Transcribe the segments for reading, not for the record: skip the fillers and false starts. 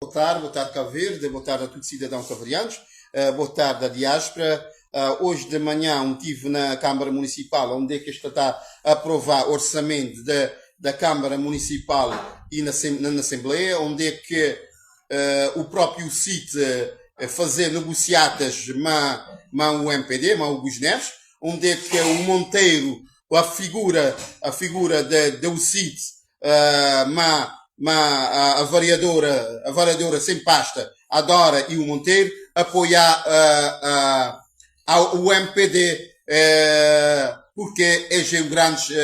Boa tarde, boa tarde Cabo Verde, boa tarde a todos os cidadãos cabo-verdianos, boa tarde à diáspora. Hoje de manhã estive na Câmara Municipal, onde é que está a aprovar orçamento da Câmara Municipal e na Assembleia, onde é que o próprio CIT fazer negociatas ma o MPD, ma o Augusto Neves, onde é que o Monteiro, a figura do CIT, ma a vereadora sem pasta, a Dora e o Monteiro, apoiar o MPD, porque eles são grandes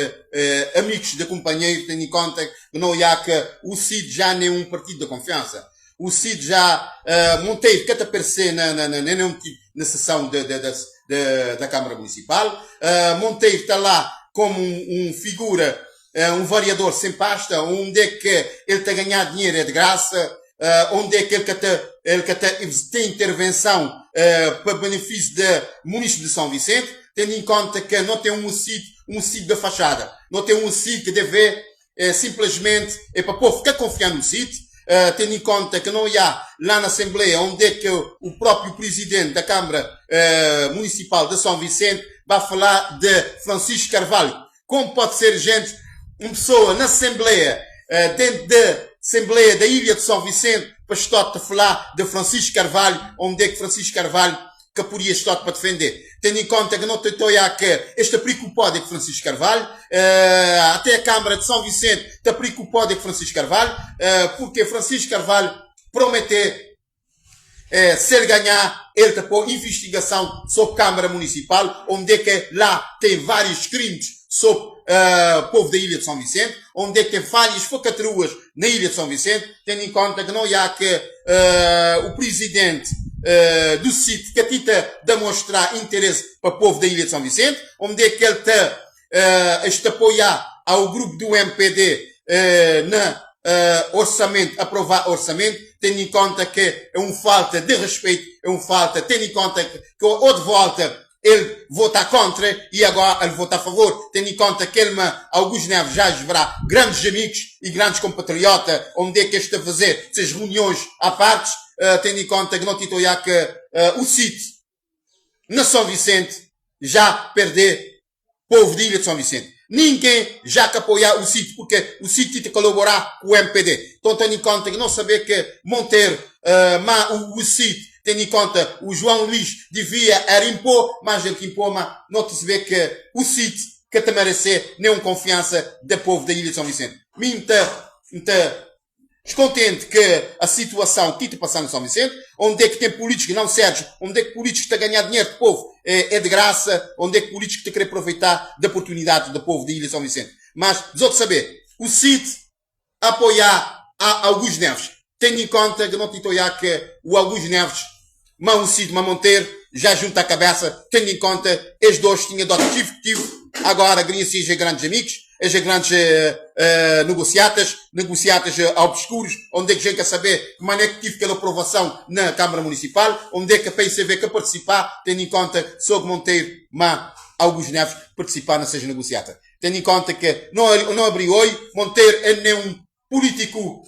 amigos de companheiro, tendo em conta que não há que o CID já nem é um partido de confiança. O CID já, Monteiro, que até aparecer na, na sessão da Câmara Municipal. Monteiro está lá como um figura, um vereador sem pasta, onde é que ele está a ganhar dinheiro é de graça, onde é que ele que tem intervenção para benefício do município de São Vicente, tendo em conta que não tem um sítio de fachada, não tem um sítio que deve simplesmente é para o povo ficar confiando no sítio, tendo em conta que não há lá na Assembleia, onde é que o próprio presidente da Câmara Municipal de São Vicente vai falar de Francisco Carvalho. Como pode ser gente, uma pessoa na Assembleia, dentro da Assembleia da Ilha de São Vicente, para estar a falar de Francisco Carvalho, onde é que Francisco Carvalho que podia estar para defender? Tendo em conta que não estou a que este preocupado é que Francisco Carvalho, até a Câmara de São Vicente está preocupado é que Francisco Carvalho, porque Francisco Carvalho prometeu, se ele ganhar, ele te pôr investigação sobre a Câmara Municipal, onde é que lá tem vários crimes sobre o povo da Ilha de São Vicente, onde é que tem várias falcatruas na Ilha de São Vicente, tendo em conta que não há que o presidente do sítio que tenta demonstrar interesse para o povo da Ilha de São Vicente, onde é que ele está este apoiar ao grupo do MPD na orçamento, aprovar orçamento, tendo em conta que é um falta de respeito, é um falta, tendo em conta que ou de volta ele vota contra e agora ele vota a favor, tendo em conta que ele, Augusto Neves, já verá grandes amigos e grandes compatriotas, onde é que este a fazer essas reuniões à parte, tendo em conta que não te que o CIT na São Vicente já perder povo de Ilha de São Vicente. Ninguém já que apoiar o CIT, porque o CIT tem que colaborar com o MPD. Então, tendo em conta que não saber que Monteiro, ma, o CIT, tendo em conta o João Luís devia era impor, mas ele impor, mas não te se vê que o CIT que te merecer nenhuma confiança do povo da Ilha de São Vicente. Minta, minta, descontente que a situação que está passando em São Vicente, onde é que tem políticos que não servem, onde é que políticos estão a ganhar dinheiro do povo é de graça, onde é que políticos estão a querer aproveitar da oportunidade do povo da Ilha de São Vicente. Mas, outros saber, o CIT apoiar a Augusto Neves, tendo em conta que não te que o Augusto Neves, mão o CIT, mão Monteiro, já junta a cabeça, tendo em conta, estes dois tinham dado tive, agora queriam ser grandes amigos, as grandes negociatas obscuros, onde é que a gente quer saber como é que tive aquela aprovação na Câmara Municipal, onde é que a PICV quer participar, tendo em conta que Sogo Monteiro, mas Augusto Neves participar nessas negociatas. Tendo em conta que não abriu hoje, Monteiro é nem um político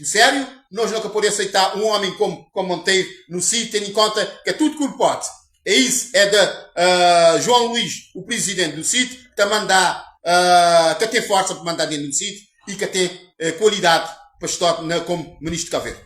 sério, nós nunca podemos aceitar um homem como Monteiro no sítio, tendo em conta que é tudo que ele pode. É isso, é de João Luís, o presidente do sítio, que mandar, que tem força para mandar dentro do sítio e que tem qualidade para estar como ministro de Cabo Verde.